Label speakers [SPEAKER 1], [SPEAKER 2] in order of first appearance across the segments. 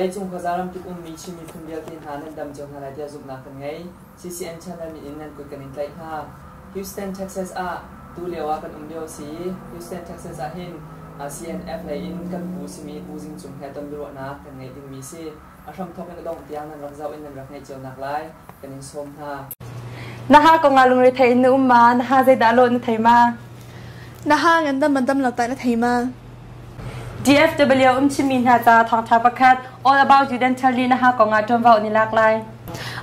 [SPEAKER 1] Vawleicung khuaza ramkip ummi Chin miphun vialte hna nan dam cio hna lai tiah zumhnak kan ngei. CCN channel min in nan kut kan in tlaih hna. Houston, Texas ah tu lio ah kan um lio a si i Houston, Texas ah hin CNF lei in kan pu simi Pu Zing Cung he tonbiaruahnak kan ngeih dingmi si. A hramthawk in a dongh tiang nan rak zoh in nan rak ngeih cio nak lai kan in sawm hna.
[SPEAKER 2] Na ha kong ah lungrethei in na um ma? Na ha zeidah lawh na thei ma?
[SPEAKER 3] Na ha ngandam man dam lo tai na thei ma?
[SPEAKER 2] DFW um chimmi hna ca thawngtha pakhat All About You Dental nih na ha kong ah ṭuanvo an i lak lai.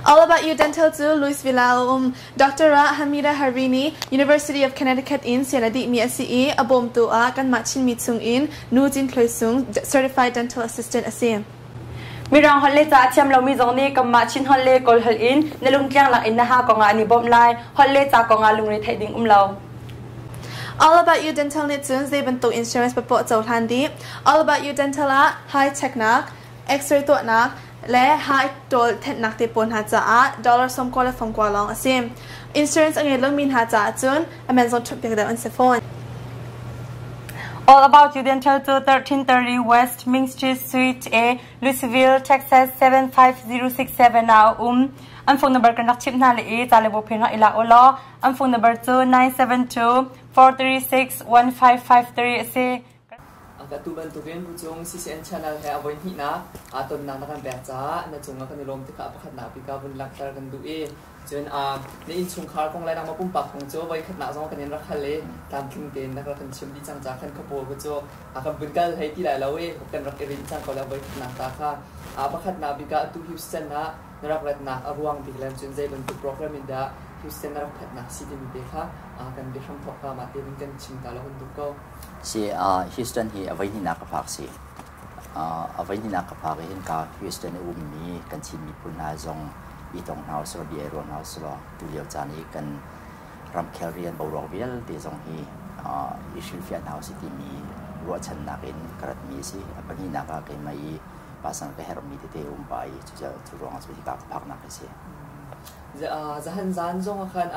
[SPEAKER 3] All About You Dental cu Louisville ah a um. Dr. Hamida Harini, University of Connecticut in sian a dihmi a si i a bawmtu ah kanmah Chinmi chung in Nu Cin Thloi Sung, Certified Dental Assistant a si.
[SPEAKER 2] Mirang holh le ca a thiam lomi zong nih kanmah Chin holh le Kawl holh in na lungtliang lak in na ha kong ah an i bawmh lai. Holh le ca kong ah lungre theih ding um lo.
[SPEAKER 3] All About You Dental nih cun zei bantuk insurance papoah cohlan dih. All About You Dental ah high checknak, X-ray tuahnak, le high ṭawl thenhnak te pawl hna caah dollar 90 le fangkua lawng a si. Insurance a ngei lomi hna caah cun a man zong ṭhumh piak deuh an si fawn.
[SPEAKER 2] All About You Dental cu 1330 West Main Street, Suite A, Louisville, Texas 75067 ah a um. An phone number kan rak chimh hna le i ca le bawphen rak i lak u law an phone number cu 972 436 1553 a si.
[SPEAKER 1] Atu bantukin Bucung CCN channel he a voihnihnak aa tonnak na kan pek caah na cungah kan i lawm tikah pakhatnak bik ah vun langhter kan duh i cun na innchungkhar kong le nangmah pumpak kong cu voikhatnak zong kan in rak hal i tlamtling tein na rak kan chim dih cang caah khan khapaw ku cu a kan vun kal hei ti lai lo i kan rak i rinh cang ko le voikhatnak ta kha pakhatnak bik ah atu Houston ah na rak ratnak a ruang bik le cun zei bantuk program in dah Houston na rak phatnak si timi te kha kan biahram thawk ka mah te kan chim ta lo kan duh ko.
[SPEAKER 4] Si Houston hi a voihnihnak ka phak si. A voihnihnak ka phak i hinka Houston i ummi kan Chin miphun hna zong i tong hna usih law bia i ruah hna usih law tulio caan i kan ramkhel rian boruak vialte zong hi i hrilhfiah hna usih timi ruahchannak in ka ratmi a si. A pahnihnak ah keimah i pasal ka herhmi tete um pah i cu ruangah cu hika ka phaknak hi a si.
[SPEAKER 1] Zahan zan zong ah khan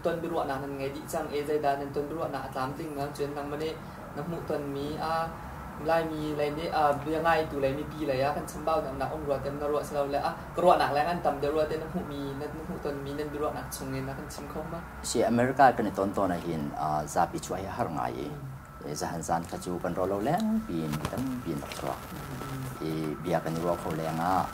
[SPEAKER 1] ton biaruahnak nan ngei dih cang i zeidah nan ton biaruahnak a tlamtling ma cun nangmah nih na hmuh tonmi Laimi lei nih bia ngaitu lei mipi lei ah kan chambaunak um rua tem na ruah si lo le a ka ruahnak leng an tam deuh rua te na hmuhmi na hmuh tonmi nan biaruahnak chung in na kan chim kho ma?
[SPEAKER 4] Si America kan i ton tawn ah hin zapi chuah hi a har ngai i zahan zan kha cu kan ro lo leng piin tampi in rak chuak i bia kan i ruah kho leng ah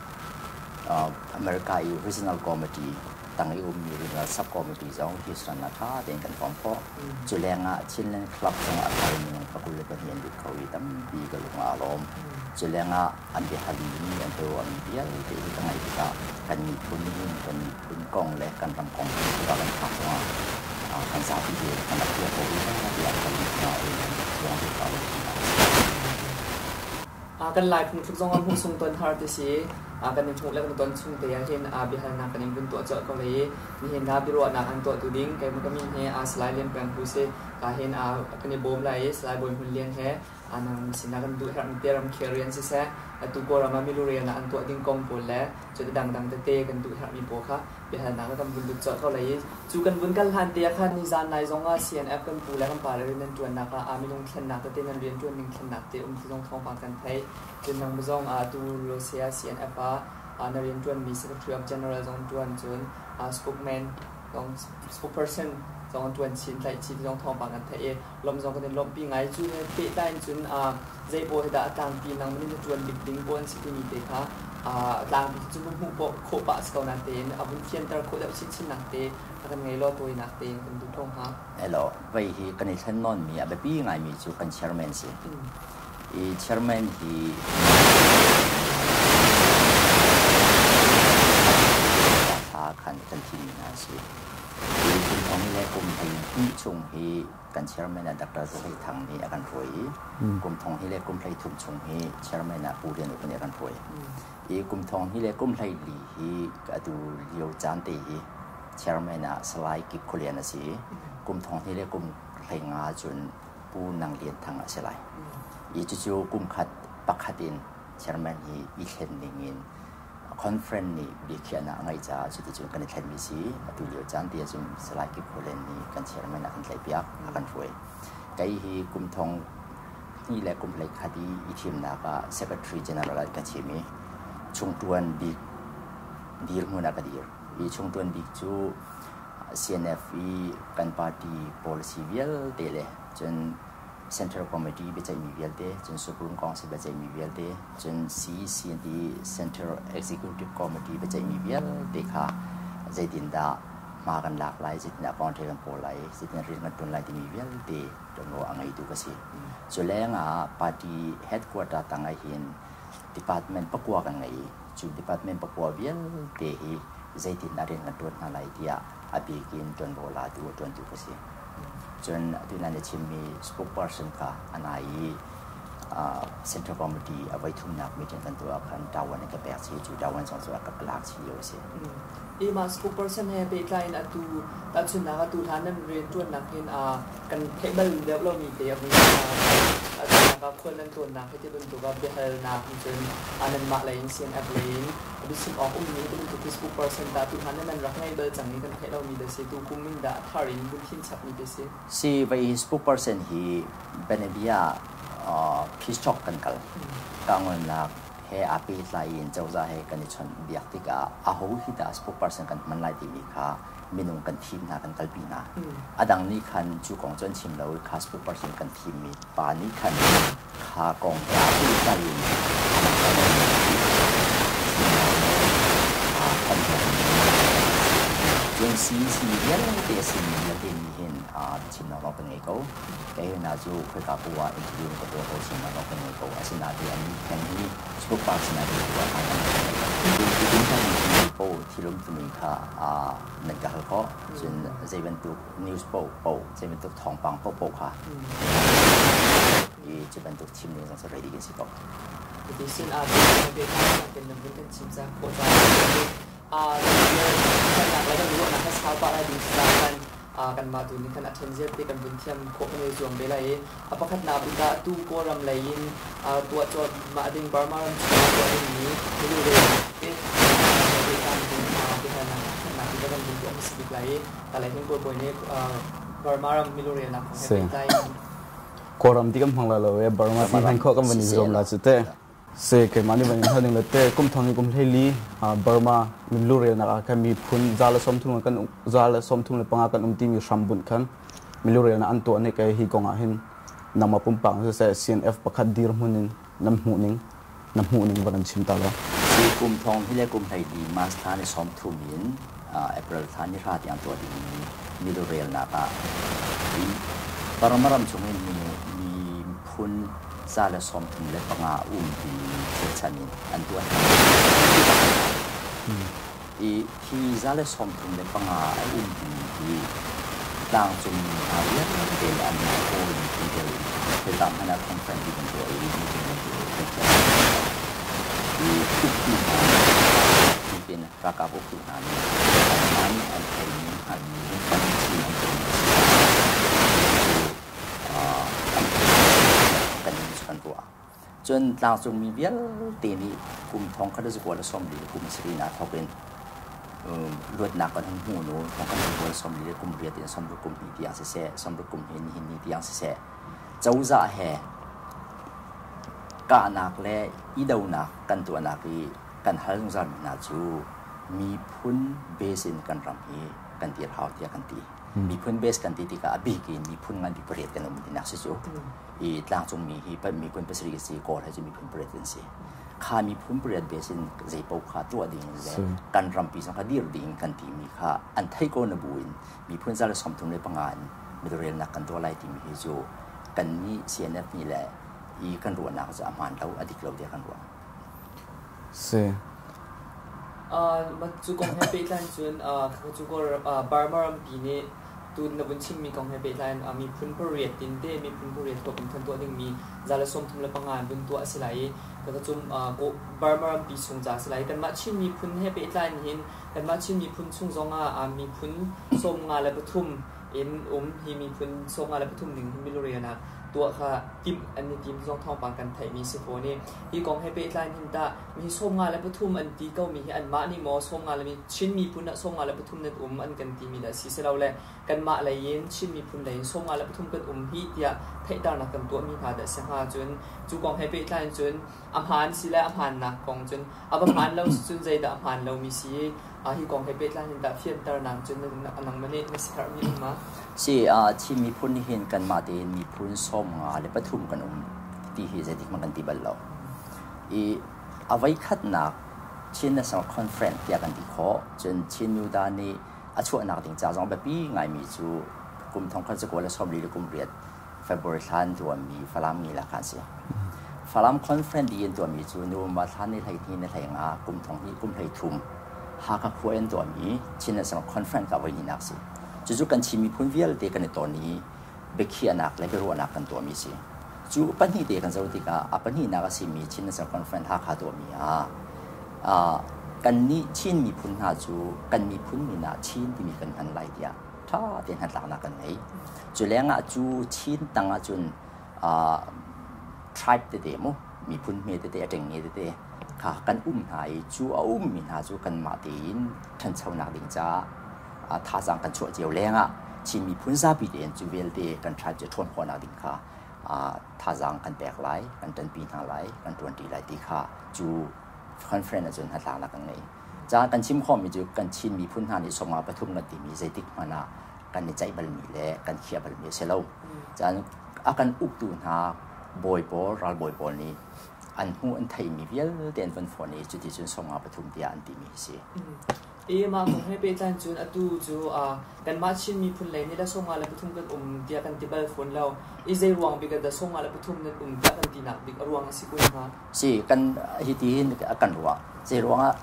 [SPEAKER 4] America i Regional Committee tang i ummi Regional Sub Committee zong Houston ah ṭha tein kan form khawh. Cu lengah Chinland Club zong a thar minung 22 an lut kho i tampi ka lung aa lawm. Cu lengah an biahalmi an biaruahmi vialte hi ka ngaih tikah kan miphun in kan miphun kong le kan ram kong tikah kan phak zongah kan zapi te kan rak tuah ko rih tiah kan ruang bik a
[SPEAKER 1] Kan Lai phungthluk zong ah hmuh sung ton har ti si. Kan i hmuh le kan i ton chung te ah hin biahalnak kan in vun tuah colh ko lai i nihin ah biaruahnak an tuahtu ding keimah ka min he Salai Lian Peng Hu si. Ka hin kan i bawm lai i Salai Bawi Hmun Lian he nang sinah kan duh herhmi te ramkhel rian siseh atu Kawlram ah milu rian ah an tuah ding kong pawl le cu dangdang tete kan duh herhmi pawl kha biahalnak ah kan vun lut colh ko lai i cu kan vun kal hlan te ah khan nizan nai zong ah CNF kan pu le kan pa le rian nan ṭuannak ah aa minung thlennak tete nan rian ṭuan ning thlennak te um ti zong thawngpang kan theih. Cun nang zong atu Russia CNF ah na rian ṭuanmi Secretary of General zong ṭuan cun spokesman zong spokesperson zong ṭuan chin tlaih chin zong thawngpang kan theih i lawmh zong kan in lawmhpi ngai. Cu he pehtlai in cun zei pawl hi dah a tlangpi nang nih na ṭuan bik ding pawl an si timi te kha a tlangpi cu hmuh khawh pah si ko nain tein a vun fianter khawh deuh chinchin nak te a kan ngei law tawinak tein kan duh ko hnga.
[SPEAKER 4] Hello, vei hi kan i thlen nawnmi a biapi ngaimi cu kan chairman si. I chairman hi khan kan thimmi hna a si. Hi kum thong le kum 12 chung hi kan chairman ah Dr. Zo Hlei Thang nih a kan hruai i kum thong hi le kum 13 chung hi chairman ah Pu Lian Uk nih a kan hruai. I kum thong hi le kum 14 hi atu lio caan te hi chairman ah Salai Kip Khualian a si i kum thong hi le kum 15 cun Pu Nang Lian Thang a si lai. I cucu kum khat pakhat in chairman hi i thlen ding in conference nih biakhiahnak a ngeih caah cuticun kan i thlenmi si. Atu lio caan ti ahcun Salai Kip Khualian nih kan chairman a kan tlaihpiak, a kan hruai. Kei hi kum thong hnih le kum 11 i i thimnak ah Secretary General an ka thim i chungṭuan bik dirhmun ah ka dir. I chungṭuan bik cu CNF i kan party policy vialte le cun Central Committee biaceihmi vialte, cun Supreme Council biaceihmi vialte, cun CEC ti Central Executive Committee biaceihmi vialte kha zeitindah hma kan lak lai, zeitindah country kan pawl lai, zeitindah rian kan ṭuan lai timi vialte ṭuanvo a ngeitu ka si. Cu lengah party headquarter tang ah hin department pakua kan ngei i cu department pakua vialte hi zeitindah rian kan ṭuan hna lai tiah a bik in ṭuanvo latu a ṭuantu ka si. Cun atu nan i chimmi spokesperson kha a nai i Central Committee a voithumnak meeting kan tuah khan ṭawan in ka pek chih. Cu ṭawan zong cu a ka lak chih lio a si.
[SPEAKER 1] I mah spokesperson he pehtlai in atu tahchunhnak atu hlan nan rianṭuannak hin kan theih bal deuh lomi te a vun tahchunhnak ah khual nan tlawnnak hi ti bantuk ah biahalnak hin cun nanmah lei in CNF lei in biachim awk ummi hi ti bantuk Facebook person ta tu hlan nan rak ngei bal cang i kan theih lomi da si tu kum in dah thar in vun thin chapmi te si.
[SPEAKER 4] Si vai spokesperson hi Benebia peace talk kan kal. Kangolnak he aa pehtlai in cozah he kan i chawnh biak tikah aho hi dah spokesperson kan hman lai timi kha minung kan thim hna kan kalpi hna. A dang nih khan cu kong cu an chim lo i kha spokesperson kan thimmi pa nih khan kha kong he aa pehtlai in cun CEC vialte a simi vialte nih hin biachimnak nawl kan ngei ko. Kei hna cu khoika poah ah interview ka tuah ko chimnak nawl kan ngei ko. Asinain an nih hi spokesperson ah kan tuah hna kan ngei. Cun po thilum timi kha nan ka hal khawh. Cun zei bantuk news paoh paoh zei bantuk thawngpang paoh paoh kha i cu bantuk chim ding zong cu ready kan si ko.
[SPEAKER 1] Ti sin a pe kan nan vun kan chim ca khawh ca a kan le kan ruahnak kha sau pah lai ding si kan kanmah tu nih khan a ṭhen ziat te kan vun thiam khawh kan i zuam ve lai i a pakhatnak bik ah tu Kawlram lei in tuah cuahmah ding Burma ram chung tuah dingmi milu re te kan biahalnak nak ti kan vun tuah hmasa bik lai i talai hin Kawl bawi nih Burma ram milu relnak kong he pehtlai
[SPEAKER 5] Kawlram ti kan hmang la lo e Burma ti hman khawh kan van i zuam la cu te se keimah nih van in hal ning le te kum thong kum hleili Burma milu relnak ah khan miphun 130 kan 135 kan um timi hram bunh khan milu relnak an tuah ni kai hi kong ah hin nangmah pumpak siseh CNF pakhat dirhmun in nan hmuh ning na hmuh ning van an chim ta lo.
[SPEAKER 4] Si kum thong hi le kum hleili March thla ni 30 in April thla ni hra tiang tuah ding mi milurelnak ah i Burma ram chung in miphun 135 um timi cherhchan in an tuah hna. I hi 135 a um timi hi tlangcung mi hna vialte le anmah Kawl miphun tel in khoika hmanh ah conference ti kan tuah i meeting kan tuah i kan khiah i uktu hna tiin ralkap uktu hna nih anmah nih an theimi hngalhmi kan chin an tuahmi a si an kan kan ruah. Cun tlangcungmi vialte nih kum thong khat zakua le 40 le kum sarih aa thawk in luatnak kan hung hmu nu thong khat zakua le 40 le kum riat in 60 kum hnih tiang siseh 60 kum hi nihin ni tiang siseh cozah he kahnak le idonak kan tuahnak i kan hal zungzal mi hna cu miphun base in kan ram hi kan dir hau tiah kan ti. Miphun base kan ti tikah a bik in miphun ngan bik pariat kan um tinak si cu. I tlangcungmi hi miphun pasarih si Kawl he cu miphun pariat kan si. Kha miphun pariat base in zeipaoh kha tuah ding le kan rampi zong kha dir ding kan timi kha an thei ko na bu in miphun 135 in midorelnak kan tuah lai timi hi cu kan nih CNF nih le i kan ruahnak cu a hmaan lo a dik lo tiah kan ruah.
[SPEAKER 5] Si.
[SPEAKER 1] Cu kong he pehtlai cun cu Burma rampi nih tu na vun chimmi kong he pehtlai in miphun pariat tin te miphun pariat huap in khan tuah dingmi 135 in vun tuah a si lai i ka cu Burma rampi chung ca a si lai. Kanmah Chin miphun he pehtlai in hin kanmah Chin miphun chung zong ah miphun 53 in um hi miphun 53 ning hi milurian ah tuah kha timh an i tim zong thawngpang kan theihmi si fawn i hi kong he pehtlai hin tah mi 53 an ti ko mi hi anmah nih maw 50 le mi Chin miphun ah 53 nan um an kan timi dah si silo le kanmah lei in Chin miphun lei in 53 kan um hi tiah theihternak kan tuahmi hna dah si hnga. Cun cu kong he pehtlai in cun a hmaan si le a hmaannak kong cun a va hmaan lo si cun zeidah a hmaan lomi si hi kong he pehtlai in dah fianternak cun nangmah nih na siherhmi um ma?
[SPEAKER 4] Si, Chin miphun nih hin kanmah tein miphun 53 kan um ti hi zeitik hmanh kan ti bal lo. I a voikhatnak Chin National Conference tiah kan ti khawh. Cun Chin Nuda nih a chuahnak ding ca zong biapi ngaimi cu kum 1948 February thla an tuahmi Falam Ngila kha an si. Falam Conference di an tuahmi cu November thla ni 12 ni 15 kum 2000 kum 13 Hakha khua in tuahmi Chin National Conference ka voi hnihnak si. Cucu kan Chin miphun vialte kan i ton i biakhiahnak le biaruahnak kan tuahmi si. Cu pahnih te kan zoh tikah a pahnihnak a simi Chin National Conference Hakha tuahmi ah kannih Chin miphun hna cu kan miphun min ah Chin timi kan hman lai tiah ṭha tein hnatlaknak kan ngei. Cu lengah cu Chin tang ahcun tribe tete mu miphun hme tete a ṭengnge tete kha kan um hna i cu a ummi hna cu kanmah tein ṭhanchonak ding caah thazaang kan chuah cio lengah Chin miphun zapi tein cu vialte kan tribe cu ṭhawn khawhnak ding kha thazaang kan pek lai, kan ṭanpi hna lai, kan ṭuanṭi lai ti kha cu conference ahcun hnatlaknak kan ngei. Ca kan chim khawhmi cu kan Chin miphun hna nih 53 kan timi zeitik hmanh ah kan i ceih balmi le kan khiah balmi a si lo. Caan a kan uktu hna bawi pawl, ralbawi pawl nih an hmuh an theihmi vialte an von fawn i cuti cun 53 tiah an timi hi si.
[SPEAKER 1] E mah kong he pehtlai cun atu cu kanmah Chin miphun lei nih le 53 kan um tiah kan ti bal fawn lo. I zei ruang bik ah dah 53 nan um tiah kan tinak bik a ruang a si kun hnga?
[SPEAKER 4] Si, kan hiti hin kan ruah. Zei ruangah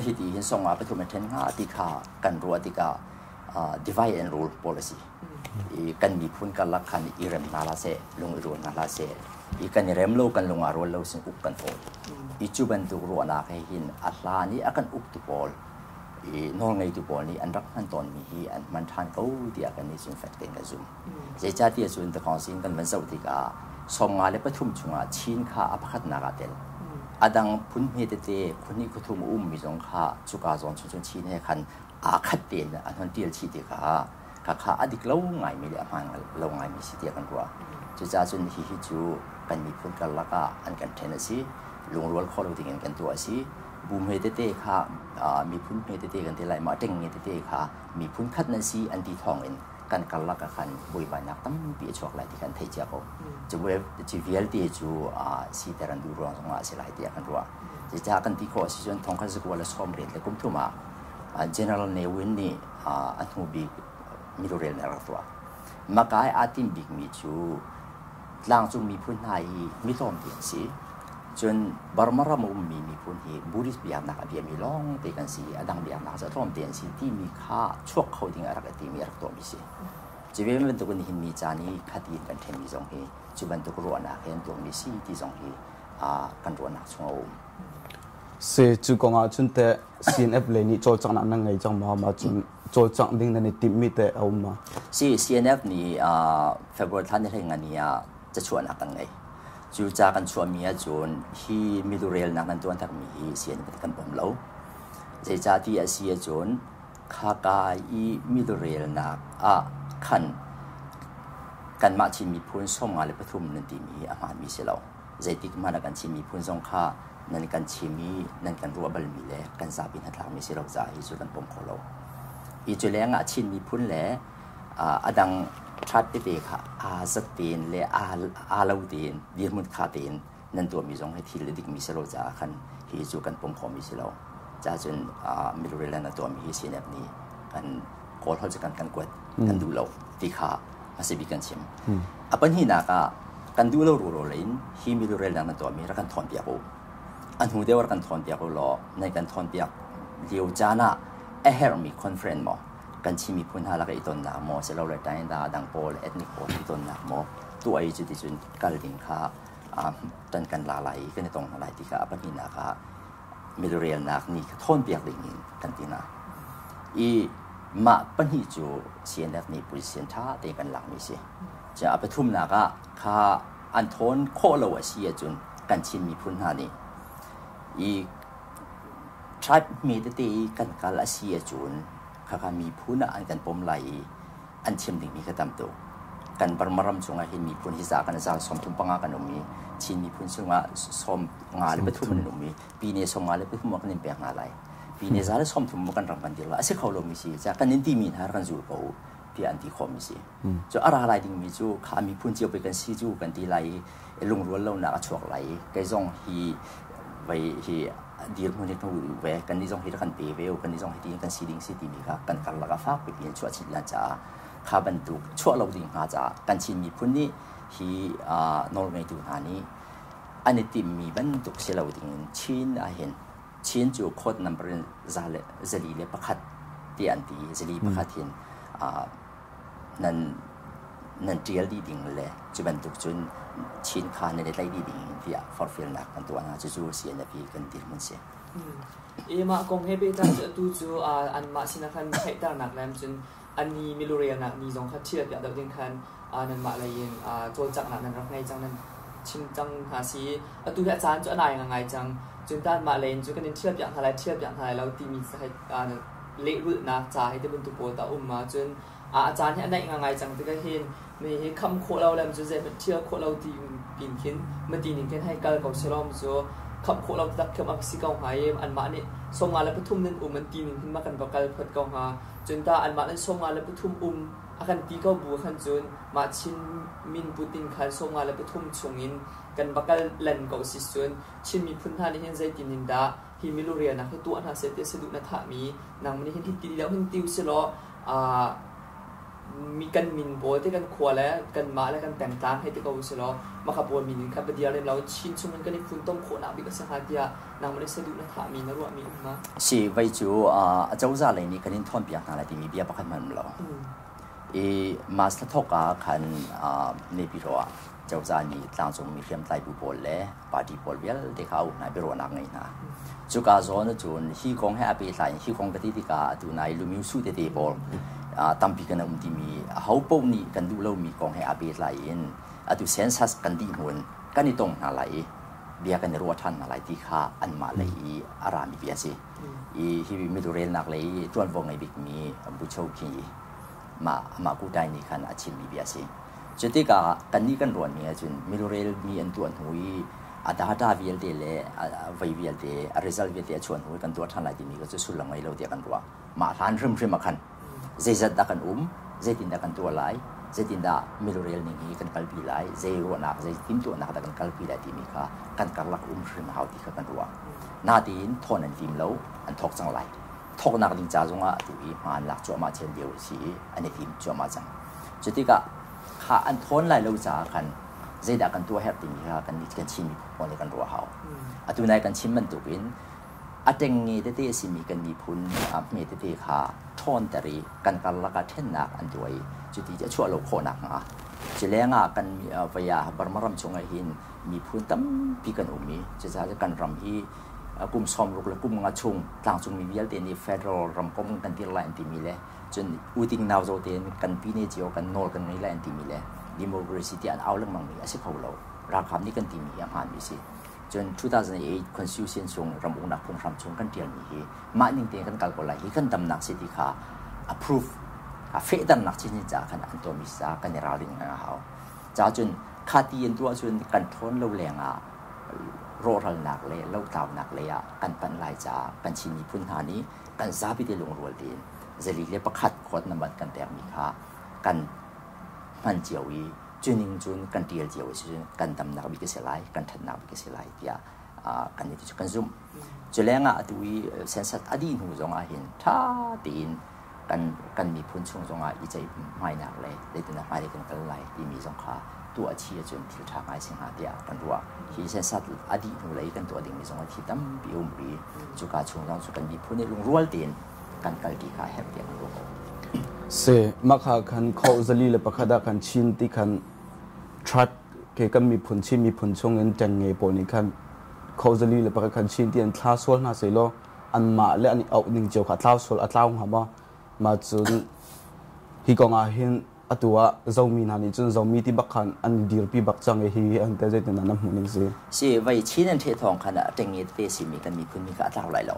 [SPEAKER 4] hiti hin 53 a ṭhen hnga ti kha kan ruah tikah divide and rule policy. I kan miphun karlak khan i rem hna hlah seh, lung i rual hna hlah seh. I kan i rem lo, kan lung aa rual lo sin uk kan fawi. I cu bantuk ruahnak he hin a hlan i a kan uktu pawl, i nawlngeitu pawl nih an rak hman tawnmi hi an hman ṭhan ko tiah kan nih cun fek tein ka zum. Zeicahtiah cun Takawngsin kan van zoh tikah 53 chungah Chin kha a pakhatnak ah tel. A dang phun hme tete khuahnih khuathum a ummi zong kha cuka zawn chung cun Chin he khan aa khat tein an hon ṭial chih tikah khakha a dik lo ngaimi le a hmaan lo ngaimi si tiah kan ruah. Cucaah cun hihi cu kan miphun karlak ah an kan ṭhen a si. Lungrual khawh lo dingin kan tuah a si. Bu hme tete kha miphun hme tete kan ti lai ma ṭengnge tete kha miphun khat nan si an ti thawng in kan karlak ah khan buaibainak tampi a chuak lai ti kan theih cia ko. Cu vialte cu siter an duh ruang zongah a si lai tiah kan ruah. Cucaah kan ti khawh a si cun 1993 ah General Ne Win nih a hnu bik milurel nih a rak tuah. Makai aa tim bikmi cu tlangcung miphun hna hi mi tlawmte an si. Cun Burma ram a ummi miphun hi Buddhist biaknak a biami lawngte kan si i a dang biaknak cu a tlawmte an si timi kha chuak kho ding a rak i timi a rak tuahmi si. Cu ve bantuk in nihin ni caan i khati in kan ṭhenmi zong hi cu bantuk ruahnak he an tuahmi si ti zong hi kan ruahnak chung a um.
[SPEAKER 5] Si cu kong ah cun teh CNF lei nih cawlcanghnak nan ngei cang maw? Mah cun cawlcangh ding nan i timhmi teh a um ma?
[SPEAKER 4] Si CNF nih February thla ni hlei nga ni ah cachuahnak kan ngei. Cu ca kan chuahmi ahcun hi milurelnak nan tuan takmi hi CNF kan pom lo. Zeicahtiah a si ahcun khaka i milurelnak ah khan kanmah Chin miphun 53 nan timi hi a hmaanmi si lo. Zeitik hmanh ah kan Chin miphun zong kha nan kan chim i nan kan ruah balmi le kan zapi hnatlakmi si lo caah hi cu kan pom kho lo. Hi cu lengah Chin miphun le a dang tribe tete kha aa zat tein le aa lo tein dirhmun kha tein nan tuahmi zong hi thil a dikmi si lo caah khan hi cu kan pom khomi si lo. Caah cun milurel na tuahmi hi CNF nih kan Kawl holh cu kan kan kuat kan duh lo ti kha a si bik kan chim. A pahnihnak ah kan duh lo ruro in hi milurel na tuahmi rak kan thawnpiak u. A hnu deuh rak kan thawnpiak u law nan kan thawnpiak lio caan ah a herhmi conference maw kan Chin miphun hna lak i tonnak maw silole ṭainda dang pawl ethnic pawl i tonnak maw tuah i cuticun kal ding kha ṭan kan la lai i kan i tong hna lai ti kha a pahnihnak ah milurelnak ni kha thawnpiak ding in kan ti hna. I mah pahnih cu CNF nih position ṭha tein kan lakmi si. A pathumnak ah kha an thawn khawh lo a si ahcun kan Chin miphun hna nih i tribe hme tete i kan kal a si ahcun khakha miphun ah an kan pom lai i an chim dingmi kha tam tuk. Kan Burma ram chungah hin miphun hi za kan zal 35 kan um i Chin miphun chungah 53 an um i pine 53 kan in pek hna lai. Pine 130 kan ram kan dir lai. A si kho lomi si. Ca kan in timi hna kan zul ko tiah an ti khawhmi si. Cu a ra lai dingmi cu kha miphun cio pei kan si cu kan ti lai i lungrual lonak a chuak lai i kei zong hi vei hi dirhmun hi kan ve kan nih zong hi kan pe ve kan nih zong hi tin kan si ding si timi kha kan karlak ah fak pipi in chuah chin lan caah kha bantuk chuah lo ding hnga caah kan Chin miphun nih hi nawlngeitu hna nih an i timmi bantuk si lo ding in Chin ah hin Chin cu code number in 401 ti an ti 401 hin nan nan ṭial dih ding le cu bantuk cun Chin kha nan i tlaih dih ding tiah forhfialnak kan tuah hna. Cucu CNF i kan dirhmun si.
[SPEAKER 1] I mah kong he pehtlai cu atu cu anmah sinah khan theihternak le cun an ni milurelnak ni zong kha ṭhial piak deuh ding khan nanmah lei in cawlcanghnak nan rak ngei cang, nan chim cang hna si. Atu hi a caan cu a nai ngai cang. Cun tanmah lei in cu kan in ṭhial piak hna lai, ṭhial piak hna lai lo timi lehrulhnak ca hi ti bantuk pawl ta um ahcun a caan hi a naih ngai cang tikah hin mi hi kham khawh lo le cu zeihmanh ṭhial khawh lo ti pin khin mati ning khin hei kal ko selaw cu kham khawh lo tak khem a si ko hnga i anmah nih 53 nan um an ti ning hin ma kan va kal phot ko hnga. Cun tah anmah nan 53 um a kan ti ko bu khan cun mah Chin min put in khan 53 chung in kan va kal len ko si cun Chin miphun hna nih hin zeitin in dah hi milurialnak hi tuah hna seh ti saduh na thahmi nang nih hin hi ti lio hin tiu silaw mi kan min pawl te kan khua le kanmah le kan pengtlang hei ti ko silaw maka pawl min in khan va dir lem lo Chin chung in kan i funtom khawhnak bik a si hnga tiah nangmah nih saduh na thahmi na ruahmi um ma?
[SPEAKER 4] Si vai cu a cozah lei nih kan in thawnpiak hna lai timi bia pakhat hmanh um lo. I mas thla thawk ah khan Naypyidaw ah cozah nih tlangcungmi hriamtlai bu pawl le party pawl vialte kha a uk hna biaruahnak ngei hna. Cuka zawn ahcun hi kong he a pehtlai in hi kong ka ti tikah atu nai Lumyu Su tete pawl tampi kan um timi aho paoh nih kan duh lomi kong he a pehtlai in atu census kan dih hnu in kan i tong hna lai i bia kan i ruah ṭhan hna lai ti kha anmah lei i a rami bia a si. I hi milurelnak lei i ṭuanvo ngei bikmi Bucho khi mah amah kutai nih khan a chimmi bia a si. Cutikah kannih kan ruahmi ahcun milurel mi an tuah hnu i a data vialte le a vei vialte, a result vialte a chuah hnu i kan tuah ṭhan lai timi kha cu sullam ngei lo tiah kan ruah. Mah hlan hrimhrim ah khan zeizat dah kan um, zeitindah kan tuah lai, zeitindah milurel ning hi kan kalpi lai, zei ruahnak, zei timhtuahnak dah kan kalpi lai timi kha kan karlak um hrim hau ti kha kan ruah. Natein thawn an tim lo, an thawk cang lai. Thawknak ding ca zongah atu hi hma an lak cuahmah thiam lio a si i an i tim cuahmah cang. Cutikah kha an thawn lai lo caah khan zeidah kan tuah herh timi kha kan kan Chin miphun pawl nih kan ruah hau. Atu nai kan chim bantukin a ṭengnge tete a simi kan miphun hme tete kha ṭhawnter i kan karlak ah ṭhennak an tuah i cuti a chuah lo khawh nakhnga cu lengah kan vei ah Burma ram chungah hin miphun tampi kan um i cucaah kan ram hi kum 60 le kum nga chung tlangcungmi vialte nih federal ramkomh kan dir lai an timi le cun uting nau zo tein kan pine cio kan nawl kan ngei lai an timi le democracy ti an au lengmang mi a si kho lo. Ralkap nih kan timi hi a hmaanmi si. Cun 2008 constitution chung ram uknak phunghram chung kan ṭialmi hi mah ning tein kan kal ko lai hi kan damnak si ti kha approve a fehternak chinchin caah khan an tuahmi si caah kan i ralring a hau. Ca cun kha ti in tuah cun kan ṭhawn lo lengah rawhralnak le lotlaunak lei ah kan panh lai caah kan Chin miphun hna nih kan zapi te lungrual tein 401 khuat nambat kan pekmi kha kan hman cio i cu ning cun kan ṭial cio si cun kan damnak bik a si lai, kan ṭhatnak bik a si lai tiah kan nih cu kan zumh. Cu lengah atu i census a dih hnu zongah hin ṭha tein kan miphun chung zongah i ceihmainak le zeitindah hmailei kan kal lai timi zong kha tuah chih ahcun thil ṭha ngai si hnga tiah kan ruah. Hi census a dih hnu lei kan tuah dingmi zong hi tampi a um rih. Cuka chung zong cu kan miphun nih lungrual tein kan kalṭi kha a herh tiah kan ruah ko.
[SPEAKER 5] Si, mah kha khan kho 401 ah khan Chin ti khan tribe ke kan miphun Chin miphun chung in ṭengnge pawl nih khan kho 401 khan Chin ti an thla sual hna sehlaw anmah le an i auh ning cio kha a tlau sual a tlau hnga maw? Mah cun hi kong ah hin Atu ah Zomi hna nih cun Zomi ti bak khan an dirpi bak cang i hi an te zeitin dah na hmuh ning si?
[SPEAKER 4] Si vai Chin an the thawng khan a ṭengnge tete simi kan miphun mi kha a tlau lai lo.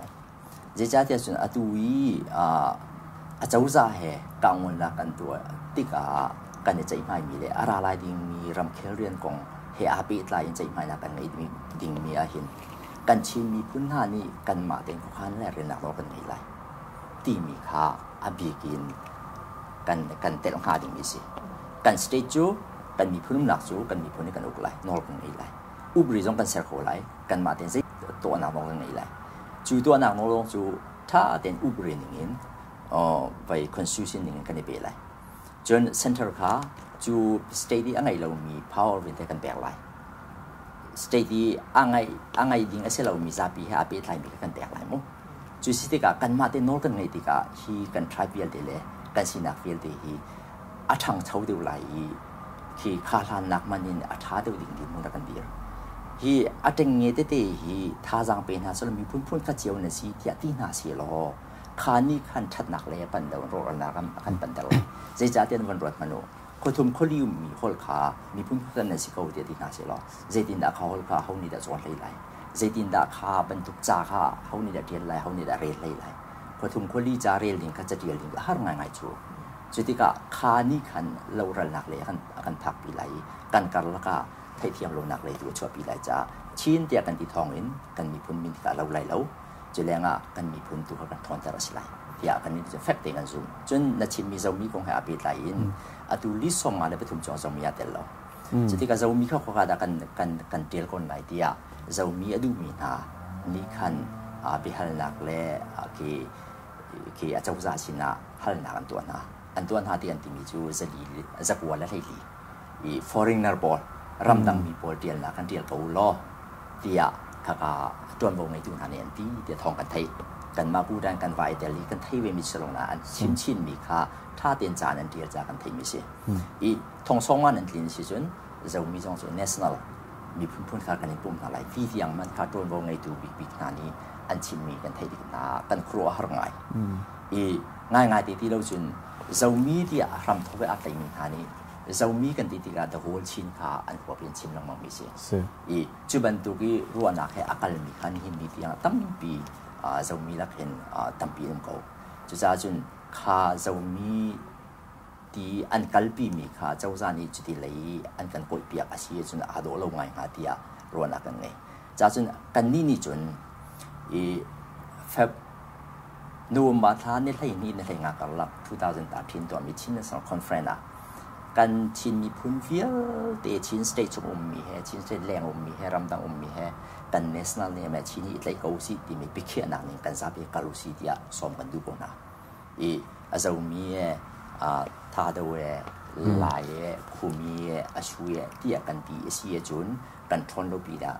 [SPEAKER 4] Zeicahtiah cun atu i a cozah he kahngolnak kan tuah tikah kan i ceihmaimi le a ra lai dingmi ramkhel rian kong he aa pehtlai in ceihmainak kan ngeih dingmi ahhin kan Chin miphun hna nih kanmah tein khuakhan le riannak nawl kan ngei lai timi kha a bik in kan kan telh hnga dingmi si. Kan state cu kan miphun umnak cu kan miphun nih kan uk lai, nawl kan ngei lai. Upri zong kan ser kho lai, kanmah tein zei tuahnak nawl kan ngei lai. Cu tuahnak nawl zong cu ṭha tein upri ning in vai constitution ning in kan i pe lai. Cun center kha cu state i a ngei lomi power vialte kan pek lai. State i a ngai a ngei ding a si lomi zapi he aa pehtlaimi kha kan pek lai mu. Cu si tikah kanmah te nawl kan ngeih tikah hi kan tribe vialte le kan sinak vialte hi a ṭhangcho deuh lai i khi kha hlannak man in a ṭha deuh ding dirhmun ah kan dir. Hi a ṭengnge tete hi thazaang pe hna selaw miphun phun khat cio na si tiah ti hna sehlaw kha nih khan ṭhatnak lei a panh lo rawhralnak a kan panhter lai. Zeicahtiah nan van ruat hmanh u, khuathum khuali ummi holh kha miphun khat nan si ko tiah ti hna sehlaw zeitindah kha holh kha ho nih dah cawn hlei lai? Zeitindah kha bantuk ca kha ho nih dah ṭial lai, ho nih dah rel hlei lai? Khuathum khuali ca rel ding kha catial ding a har ngaingai cu. Cu tikah kha nih khan lohralnak lei a kan phakpi lai i kan karlak ah theihthiam lonak lei tu a chuahpi lai caah Chin tiah kan ti thawng in kan miphun min tikah a lo lai lo. Cu lengah kan miphun tu kha kan ṭhawnter a si lai tiah kan nih cu fek tein kan zumh. Cun na chimmi Zomi kong he aa pehtlai in atu li 53 chung Zomi aa tel lo. Cu tikah Zomi kha khua dah kan kan kan ṭial kon lai tiah Zomi a duhmi hna nih khan biahalnak le khi khi a cozah sinah halnak an tuah hna. An tuah hna ti an timi cu zali zakua le hleili i foreigner pawl ramdangmi pawl ṭialnak kan ṭial ko law tiah khaka ṭuanvo ngeitu hna nih an ti tiah thawng kan theih. Kanmah Bhutan kan va i tel i kan thei vemi si lawngah an chim chinmi kha ṭha tein ca an ṭial ca kan theihmi si. I thongsong an tlin si cun Zomi zong cu national miphun phun kha kan in pum hna lai ti tiang man kha ṭuanvo ngeitu bikbik hna nih an chimmi kan theih tik hna kan khuaruah har ngai. I ngaingai te ti lo cun Zomi tiah hramthawk i aa tlaimi hna nih Zomi kan ti tikah the whole Chin kha an huap in chim lengmang mi si. I cu bantuk i ruahnak he a kalmi kha nihin ni tiang tampi Zomi lak hin tampi an um ko. Cucaah cun kha Zomi ti an kalpimi kha cozah nih cuti lei an kan kawihpiak a si ahcun aa dawh lo ngai hnga tiah ruahnak kan ngei. Cacun kannih nih cun i Feb November thla ni 12 ni 15 karlak 2013 tuahmi Chin National Conference ah kan Chin miphun vialte Chin state chung ummi he Chin state leng ummi he ramdang ummi he kan national name he Chin hi i tlaih ko usih timi biakhiahnak ning kan zapi kal usih tiah sawm kan duh ko hna. I a zomi e thado e lai e khumi e asu e tiah kan ti a si ahcun kan ṭhawn lo pi dah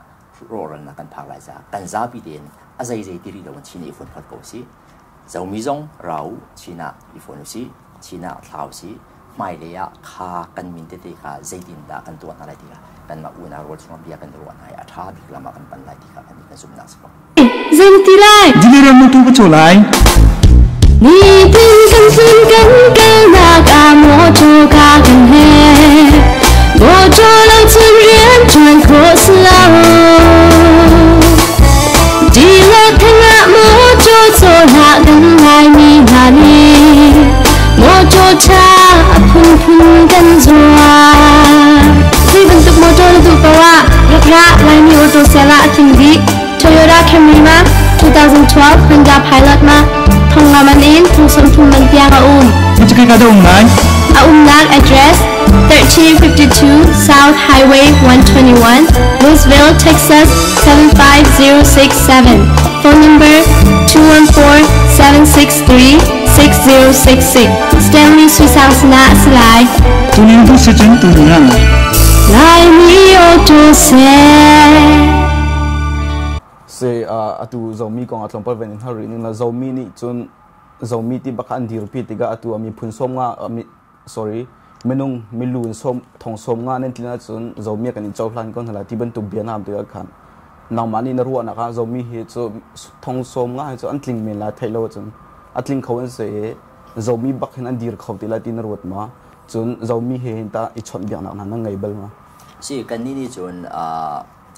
[SPEAKER 4] rawhralnak kan phak lai caah kan zapi tein a zeizei ti rih lo in Chin i fon phot ko usih. Zomi zong ra u Chin ah i fon usih, Chin ah thla usih, hmailei ah kha kan min tete kha zeitindah kan tuah hna lai ti kha kanmah unau rual chungah bia kan ruah hna i a ṭha bik lam ah kan pan lai ti kha kan kan zumhnak si ko.
[SPEAKER 6] Zei ti lai?
[SPEAKER 7] Diliram na tu ka cho lai.
[SPEAKER 6] Nitin kan sun kan kalnak ah motor ka kan he. Motor lo cun rian ṭuan khawh si lo. Di lo theng ah motor caw hlah kan Laimi hna nih motor ṭha a phunphun kan zuar. Zei bantuk motor na duh paoh ah rak ra Laimi auto sale ah a tling dih. Toyota Camry ma 2012 Honda Pilot ma thong nga man in thong 30 man tiang a um.
[SPEAKER 7] Macakai ka da um lai?
[SPEAKER 6] A umnak address 1352 South Highway 121, Louisville, Texas 75067. Phone number 214-763-6066. Stanley Suisang sana asalai.
[SPEAKER 7] Tuning tu si cun tu na.
[SPEAKER 6] Laimi Auto Sale.
[SPEAKER 5] Se atu Zomi kong a tlawmpal ven in har rih ning la Zomi nih cun Zomi ti bak an dirpi tikah atu a miphun sawm nga sorry minung milu in sawm thong sawm nga nan tlin ahcun Zomi kan in cohlan ko hna lai ti bantuk bia na tikah khan nangmah nih na ruahnak ah Zomi hi cu thong sawm nga hi cu an tling men lai theih lo ahcun a tling kho an si i Zomi bak hin an dir kho ti lai ti na ruat ma? Cun Zomi he hin tah i chawnhbiaknak hna nan ngei bal ma?
[SPEAKER 4] Si, kannih nih cun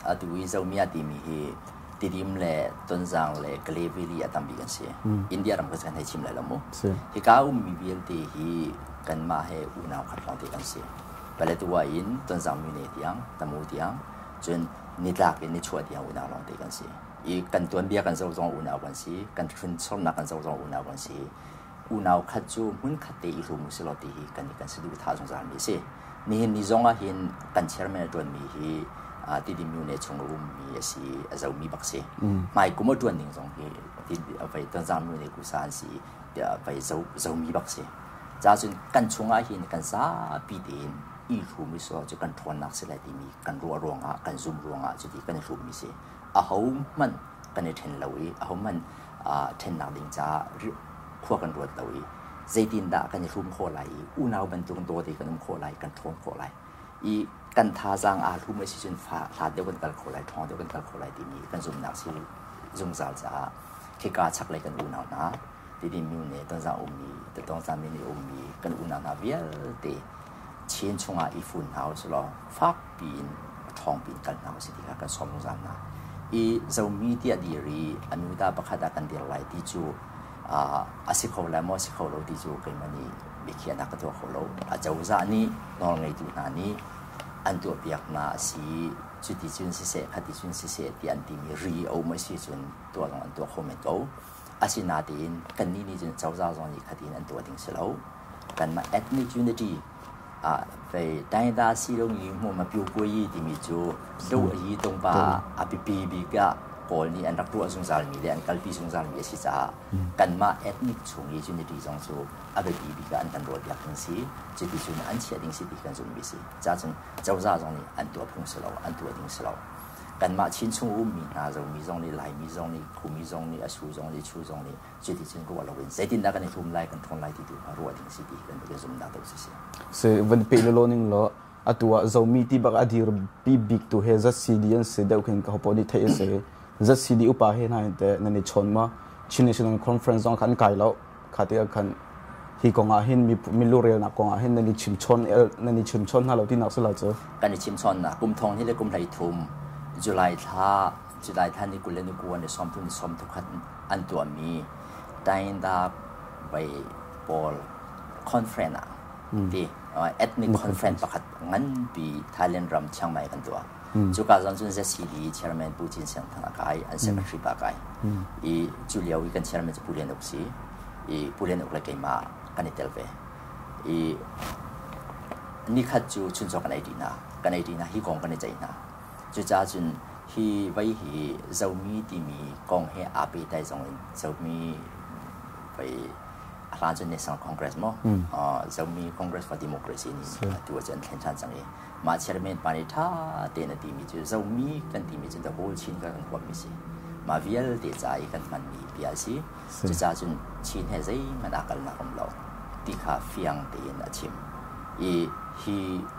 [SPEAKER 4] atu i Zomi a timi hi Tidim le Tonzang le Kalay Valley a tam bik an si. India ram kan hei chim lai lo mu. Hika ummi vialte hi kanmah he unau khat lawngte kan si. Paletwa in Tonzang Myone tiang, Tamu tiang, cun nitlak in nichuah tiang unau lawngte kan si. I kan tuanbia kan zoh zong unau kan si, kan hrinsornak kan zoh zong unau kan si. Unau khat cu hmun khat te i hlum usih law ti hi kan kan saduhthah zungzal mi a si. Nihin ni zong ah hin kan chairman a ṭuanmi hi Tidim Myone chung a ummi a si, a zomi bak si. Hmai kum a ṭuan ning zong hi vei Tonzang Myone kusa an si vei zomi bak si. Ca cun kan chungah hin kan zapi tein i hlum usih law cu kan ṭhawnnak si lai timi kan ruah ruangah kan zum ruangah cuti kan i hlummi si. Ahohmanh kan i ṭhen lo i ahohmanh ṭhennak ding caah khua kan ruat lo i zeitindah kan i hlum khawh lai i unau bantuk dawt i kan um khawh lai, kan ṭhawn khawh lai i kan thazaang aa hlum a si cun hlat deuh kan kal kho lai, ṭhawng deuh kan kal kho lai timi kan zumhnak si zungzal caah khika chaklei kan unau hna Tidim Myone Tonzang ummi Tonzang Myone ummi kan unau hna vialte Chin chungah i fun hna usih law fakpi in ṭhawngpi in kal hna usih ti kha kan sawm zungzal hna. I Zomi tiah dir i a nuta pakhat ah kan dir lai ti cu a si kho lai maw si kho lo ti cu keimah nih biakhiahnak ka tuah kho lo. Acozah nih nawlngeitu hna nih an tuahpiak hna a si cuti cun siseh khati cun siseh ti an timi ri a um a si cun tuah zong an tuah kho men ko. Asinain kannih nih cun cozah zong nih khatin an tuah ding si lo. Kanmah ethnic unity ah fei Taida silong yi hmu ma pyu ku yi timi cu do a yi tungpa a biapi bik ah Kawl nih an rak tuah zungzal mi le an kalpi zungzal mi a si caah kanmah ethnic chung i unity zong cu a biapi bik ah an kan ruahpiak ding si. Cuti cun an chiah ding si ti kan zumhmi si. Ca cun cozah zong nih an tuah phung si lo, an tuah ding si lo. Kanmah Chin chung ummi hna Zomi zong nih Laimi zong nih Khumi zong nih Asu zong nih Chu zong nih cuticun ruah loin zeitindah kan i hlum lai kan ṭhawn lai ti tu kha ruah ding si ti kan kan zumhnak deuh si.
[SPEAKER 5] Si van pe lo ning law atu ah Zomi ti bak a dir pi bik tu he ZCD an si deuh khin ka hopo nih theih a si. ZCD upa he hna te nan i chawn ma Chin National Conference zong khan kai lo kha ti khan hi kong ah hin mi lurelnak kong ah hin nan i chim chawn nan i chim chawn hna lo ti nak si lo cu.
[SPEAKER 4] Kan i chim chawn na kum thong hi le kum hlei thum July thla July thla ni 20 le ni 9 ni 30 ni 31 an tuahmi Tainda vai pawl conference ah ti ethnic conference pakhat nganpi Thailand ram Chiang Mai kan tuah. Cuka zong cun ZCD chairman Pu Cin Siang Thang a kai, an secretary pa kai. I cu lio i kan chairman cu Pu Lian Uk si. I Pu Lian Uk le keimah kan i tel ve. I nikhat cu chuncaw kan ei ṭi hna. Kan ei ṭi hna, hi kong kan i ceih hna. Cucaah cun hi vei hi Zomi timi kong he aa pehtlai zong in Zomi vei a hlan cun National Congress maw Zomi Congress for Democracy nih atu ah cun an thlen ṭhan cang i mah chairman pa nih ṭha tein a timi cu Zomi kan timi cu the whole Chin kan huammi si. Mah vialte ca i kan hmanmi bia a si. Cucaah cun Chin he zeihmanh aa kalnak um lo ti kha fiang tein a chim. I hi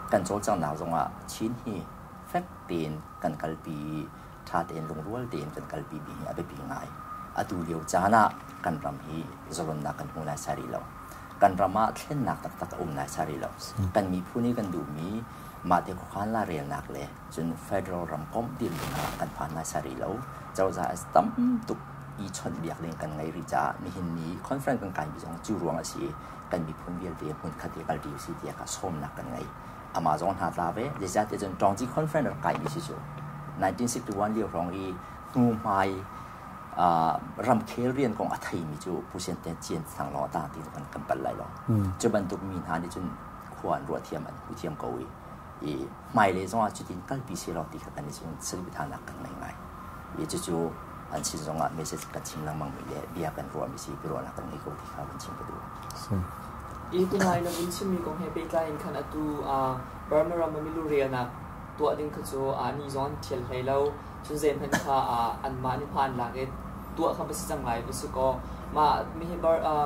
[SPEAKER 4] kan cawlcanghnak zongah Chin hi fek tein kan kalpi i ṭha tein lungrual tein kan kalpi mi hi a biapi ngai. Atu lio caan ah kan ram hi zalonnak kan hmu naisai rih lo. Kan ram ah thlennak taktak a um naisai rih lo. Kan miphun i kan duhmi mahte khuakhan lairelnak le cun federal ramkomh dirhmun ah kan phan naisai rih lo. Cozah tam tuk i chawnhbiak ding kan ngei rih caah nihin ni conference kan kaimi zong cu ruang a si i kan miphun vialte hmunkhat i kalṭi usih tiah kha sawmnak kan ngei. Amah zong hna tla ve. Zeicahtiah cun Ṭawngci Conference rak kaimi si cu 1961 lio hrawng i hnuhmai ramkhel rian kong a theimi cu Pu Sian Cian Thang lawng a tang ti kan kan pal lai lo. Cu bantuk mi hna nih cun khua an ruah thiam an hu thiam ko i i hmailei zongah cutin kalpi si lo ti kha kan i saduhthahnak kan ngei ngai. I cucu an sin zongah message kan chim lengmang mi le bia kan ruahmi si biaruahnak kan ngei ko ti kha kan chim ka duh.
[SPEAKER 1] I tunai na vun chimmi kong he pehtlai in khan atu Burma ram ah milu relnak tuah ding kha cu ni zong an ṭhial hlei lo. Cun zeihmanh kha anmah nih hma an lak i tuah kha va si cang lai va si kaw mah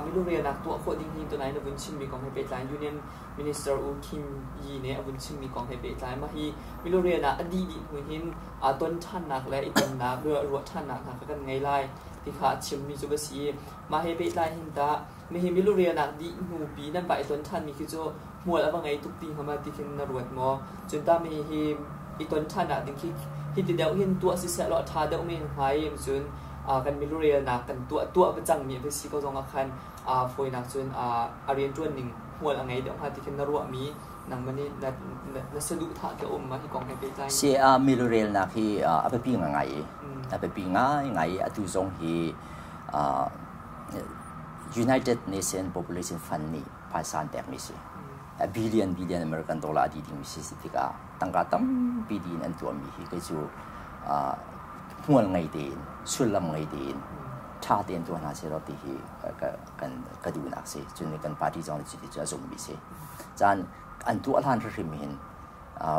[SPEAKER 1] milu relnak tuah khawh ding hi tunai na vun chimmi kong he pehtlai in Union Minister U Khin Yi nih a vun chimmi kong he pehtlai mah hi milu relnak a dih dih hnu hin ton ṭhannak le i tonnak ruah ṭhannak hna kha kan ngei lai ti kha a chimmi cu va si i mah he pehtlai hin tah Nihin milurian ah dih hnu pi nan va i ton ṭhanmi khi cu Hmual a va ngei tuk ti hnga ma ti khin na ruat maw? Cun tah mi hi i ton ṭhan ah ding khi hi ti deuh hin tuah siseh law a ṭha deuh men hnga i cun kan milurelnak kan tuah tuah va cangmi a va si ko zong ah khan fawinak cun a rianṭuan ning hmual a ngei deuh hnga ti khin na ruahmi nangmah nih na na saduhthah ke um ma hi kong he pehtlai?
[SPEAKER 4] Si milurelnak hi a biapi ngai i a biapi ngaingai i atu zong hi United Nation Population Fund nih phaisa an pekmi si. A billion billion American dollar a dih dingmi si si tikah tangka tampi din an tuahmi hi kei cu hmual ngei tein sullam ngei tein ṭha tein tuah hna sehlaw ti hi kan ka duhnak si. Cun kan party zong nih cuti cu a zumhmi si. Caan an tuah hlan hrimhrim hin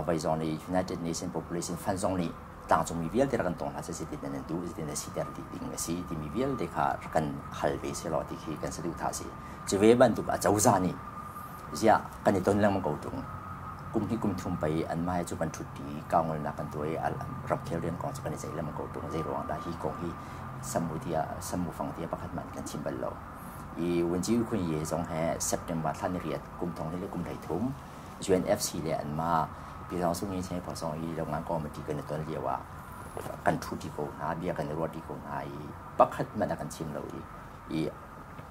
[SPEAKER 4] voi zong nih United Nation Population Fund zong nih tlangcungmi vialte rak kan tong hna seh zeitin nan duh, zeitin nan siter dih ding a si timi vialte kha rak kan hal ve sehlaw ti khi kan saduhthah a si. Cu ve bantuk acozah nih ziah kan i ton lengmang ko ṭung. Kum hnih kum thum pei anmah he cu kan ṭhutṭi, kaungolnak kan tuah i ramkhel rian kong cu kan i ceih lengmang ko ṭung. Zei ruang dah hi kong hi samu tiah samu fang tiah pakhat hmanh kan chim bal lo. I Wunci U Khun Ye zong he September thla ni riat kum thong hnih le kum 13 UNFC le anmah Pyidaungsu Nginchin Phosong i Longan Committee kan i ton lio ah kan ṭhuṭi ko hna, bia kan i ruahṭi ko hna i pakhat hmanh a kan chim lo i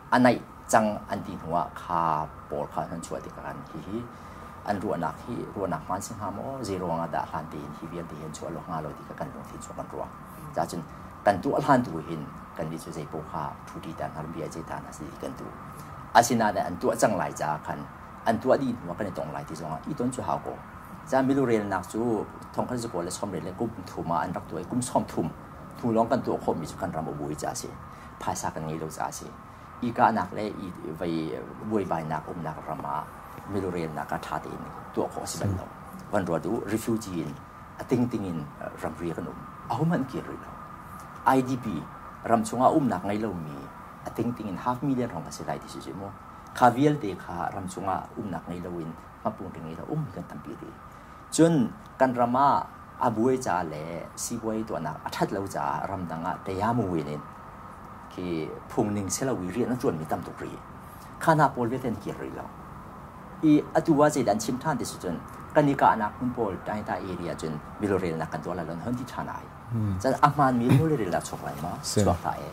[SPEAKER 4] a naih cang an ti hnu ah kha pawl kha an chuah tikah khan hihi an ruahnak hi ruahnak hmaan si hnga maw, zei ruang ah dah hlan tein hi vialte hi an chuah lo hnga lo ti kha kan lungthin cu kan ruah. Cacun kan tuah hlan tu hin kan nih cu zei paoh kha ṭhuṭi ta hna, bia ce ta hna si ti kan duh. Asinain an tuah cang lai caah khan an tuah dih hnu ah kan i tong lai ti zongah i ton cu hau ko. Ca milurelnak cu thongkhat zakua le sawmriat le kum thum ah an rak tuah i kum 30 hnu lawng kan tuah khawhmi cu kan ram a buai ca a si. Phaisa kan ngei lo ca a si. I kahnak le i vei buaibainak umnak ram ah milurelnak ah ṭha tein tuah khawh a si bal lo. Van ruat u, refugee in a tingting in ramri kan um. Ahohmanh kir rih lo. IDP ram chungah umnak ngei lomi a tingting in half million hrawng kan si lai ti si mu. Kha vialte kha ram chungah umnak ngei loin hmapung ngei lo um kan tampi rih. Cun kan ram ah a buai ca le sibuai tuahnak a ṭhat lo caah ramdang ah tayamuwin in khi phungning si lo i rian an ṭuanmi tam tuk rih. Kha hna pawl vialte an kir rih lo. I atu ah zeidah an chim ṭhan ti si cun kan i kahnak hmun pawl Taita area cun milurelnak kan tuah lai lo hon ti ṭhan ai. Cun a hmaanmi milurelnak chuak lai maw? Chuak hlah e.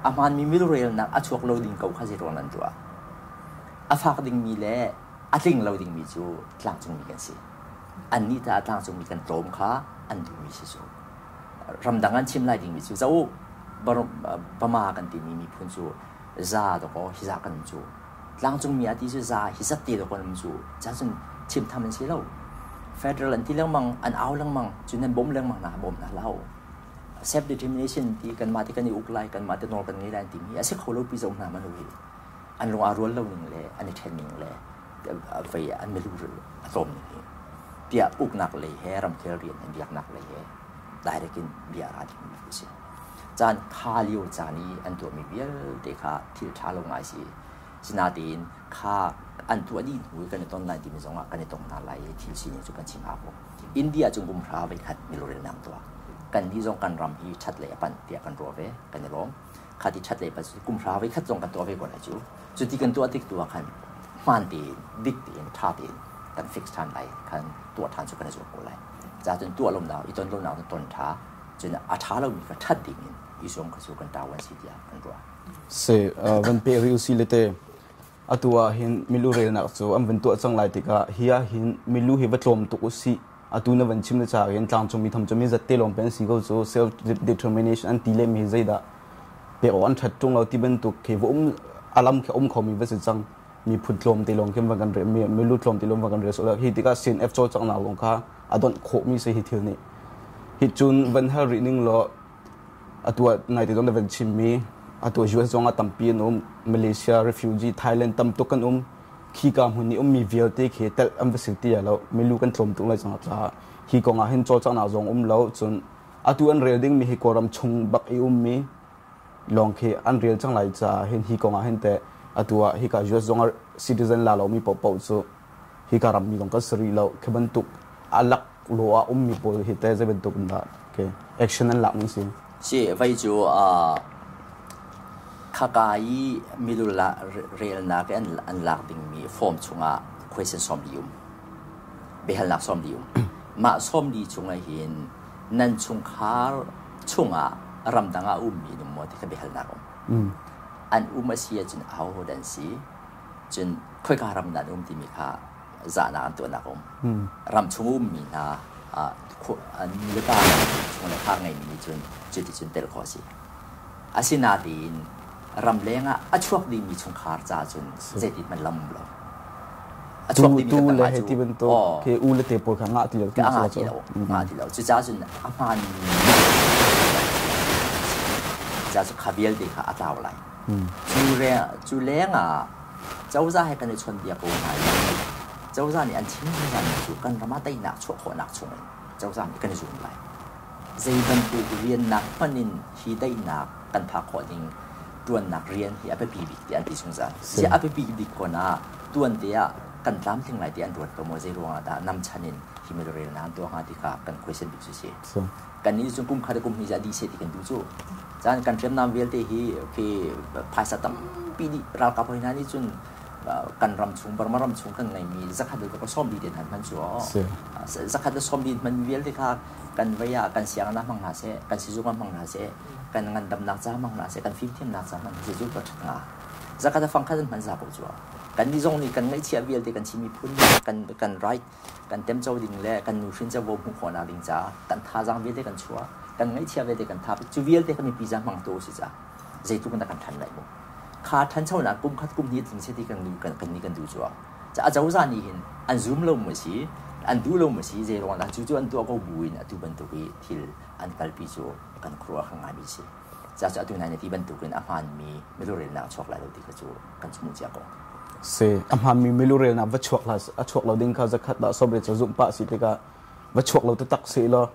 [SPEAKER 4] A hmaanmi milurelnak a chuak lo ding ko kha zeiruang nan tuah? A fak dingmi le a tling lo dingmi cu tlangcungmi kan si. Annih ta tlangcungmi kan tlawm kha an duhmi si cu. Ramdang an chim lai dingmi cu zo Bama kan timi miphun cu za dakaw hi za kan cu. Tlangcungmi a ti cu za hi zat te dakaw an cu. Ca cun chim tham an si lo. Federal an ti lengmang, an au lengmang, cu nan bawm lengmang hna, bawm hna hlah u. Self determination ti kanmah te kan i uk lai, kanmah te nawl kan ngei lai an timi a si kho lo pi zo hna man u hi. An lung aa rual lo ning le an i ṭhen ning le vei an milu a tlawm ning hi tiah uknak lei he ramkhel rian he biaknak lei he direct in bia a ra dingmi a si. Caan kha lio caan i an tuahmi vialte kha thil ṭha lo ngai si. Sinain kha an tuah dih hnu i kan i ton lai timi zongah kan i tong hna lai i thil sining cu kan chim hau ko. India cu kum hra voi khat milurelnak tuah. Kan nih zong kan ram hi ṭhat lei a panh tiah kan ruah ve, kan i lawm. Kha ti ṭhat lei panh kum hra voi khat zong kan tuah ve ko lai cu. Cuti kan tuah tik tu ah khan hmaan tein, dik tein, ṭha tein kan fix ṭhan lai, khan tuah ṭhan cu kan i zuam ko lai. Ca cun tuah lonak, i ton lonak cu ton ṭha, cun a ṭha lomi kha ṭhat ding in i zuam kha cu kan ṭawan si tiah kan ruah.
[SPEAKER 5] Si, van pe rih usih le te. Atu ah hin milu relnak cu an van tuah cang lai tikah hi ah hin milu hi va tlawm tuk usih. Atu na van chim na caah hin tlangcung mi tham cu mi zatte lawng pe an si ko cu self determination an ti lehmi hi zeidah pek awk an ṭhat ṭung lo ti bantuk khi va um alam khi um khomi va si cang. Miphun tlawm te lawng khin van kan rel milu tlawm te lawng van kan rel so hi tikah CNF cawlcanghnak zong kha a donh khawhmi si hi thil nih. Hi cun van hal rih ning law atu ah nai te zong na van chimmi atu US zong ah tampi an um Malaysia refugee Thailand tam tuk kan um khika hmun i ummi vialte khi telh an va si ti lo milu kan tlawm tuk lai cang caah hi kong ah hin cawlcanghnak zong um lo cun atu an rel dingmi hi Kawlram chung bak i ummi lawng khi an rel cang lai caah hin hi kong ah hin teh atu ah hika US zong ah citizen la lomi paohpaoh cu hika rammi zong kan si rih lo khi bantuk alak lo ah ummi pawl hi teh zei bantuk in dah okay action an lak ning si?
[SPEAKER 4] Si vai cu khaka i milu relnak an lak dingmi form chungah Question 40 um. Biahalnak 40 um. Mah 40 chung ah hin nan chungkhar chungah ramdang ah ummi num maw ti kha biahalnak um. An um a si ahcun aho dan si? Cun khoika ram dah an um timi kha zahnak an tuahnak um. Ram chung ummi hna an nu le pa chung le khar ngeimi nih cun cuticun tel khawh a si. Asinain ramleng ah a chuak dingmi chungkhar ca cun zeitin hmanh lam um lo.
[SPEAKER 5] A chuak dingmi tu le hei ti bantuk khi u le te pawl kha ngah ti lo.
[SPEAKER 4] Ngah ti lo, ngah ti lo. Cucaah cun a hmaan ca cu kha vialte kha a tlau lai. Cu leng ah cozah he kan i chawnbia ko hna i cozah nih an chim zungzalmi cu kan ram ah teinak chuah khawhnak chung in cozah nih kan i zuam lai. Zei bantuk riannak hmanh in hi daihnak kan phak khawh ding ṭuannak rian hi a biapi bik tiah an ti zungzal. Ziah a biapi bik ko na tuan te ah kan tlamtling lai ti an ruat ko maw? Zei ruangah dah namchan in hi milurelnak an tuah hnga ti kha kan question bik cu si. Kannih cu kum khat le kum hnih ah dih seh ti kan duh cu. Caan kan hriamnam vialte hi khi phaisa tampi dih ralkap hoi hna nih cun kan ram chung Burma ram chung kan ngeimi zakhat le ka sawm li te hna hman cu zakhat le sawm li hman vialte kha kan vei ah kan sianginn ah hmang hna seh, kan sizung ah hmang hna seh, kan ngandamnak ca hmang hna seh, kan fimthiamnak ca hmang hna seh, cu ka ṭhat hnga. Zakhat a fang khat an hman za ko cu. Kan nih zong nih kan ngaihchiah vialte kan Chin miphun kan right kan temco ding le kan nuhrin covo hmuh khawhnak ding caah kan thazaang vialte kan chuah, kan ngaihchiah vialte kan thap, cu vialte kan mipi ca hmang tu si ca zeitluk in dah kan ṭhan lai mu. Kha ṭhanchonak kum khat kum hnih tling seh ti kan kan nih kan duh cu. A cozah nih hin an zum lo maw si, an duh lo maw si, zei ruangah dah cu cu an tuah ko bu in atu bantuk i thil an kalpi cu kan khuaruah kha ngaimi si. Ca cu atu nai na ti bantukin a hmaanmi milurelnak a chuak lai lo ti kha cu kan hmuh cia ko.
[SPEAKER 5] Si, a hmaanmi milurelnak va chuak hlah, a chuak lo ding kha zakhat dah sobre cu zumh pah si tikah va chuak lo taktak si law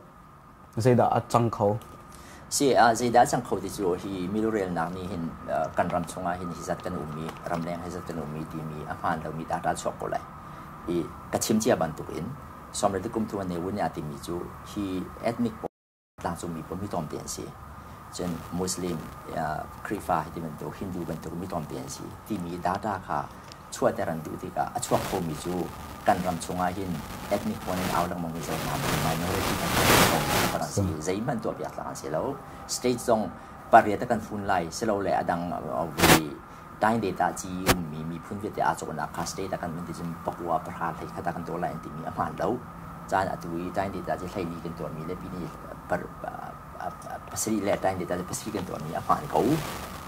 [SPEAKER 5] zeidah a cang kho?
[SPEAKER 4] Si, zeidah a cang kho ti cu hi milurelnak nih hin kan ram chungah hin hi zat kan ummi, ramleng hi zat kan ummi timi a hmaan lomi data chuak ko lai. I ka chim cia bantukin Somreti kum thum ne wun nih a timi cu hi ethnic tlangcungmi pawl mi tlawmte an si. Cun Muslim, Khrihfa hi ti bantuk, Hindu bantuk mi tlawmte an si timi data kha chuahter an duh tikah a chuak khomi cu kan ram chungah hin ethnic pawl in au lengmang mi zo hna minority kan kan si zeihmanh tuah piak tlak an si lo. State zong pariat kan fun lai silole a dang vi tain data ci ummi miphun vialte aa cawhnak kha state ah kan vun ti cun pakua pahra hlei khat ah kan tuah lai an timi a hmaan lo. Caan atu i tain data ci hleili kan tuahmi le pini pasarih le tain data ci pasarih kan tuahmi a hmaan ko.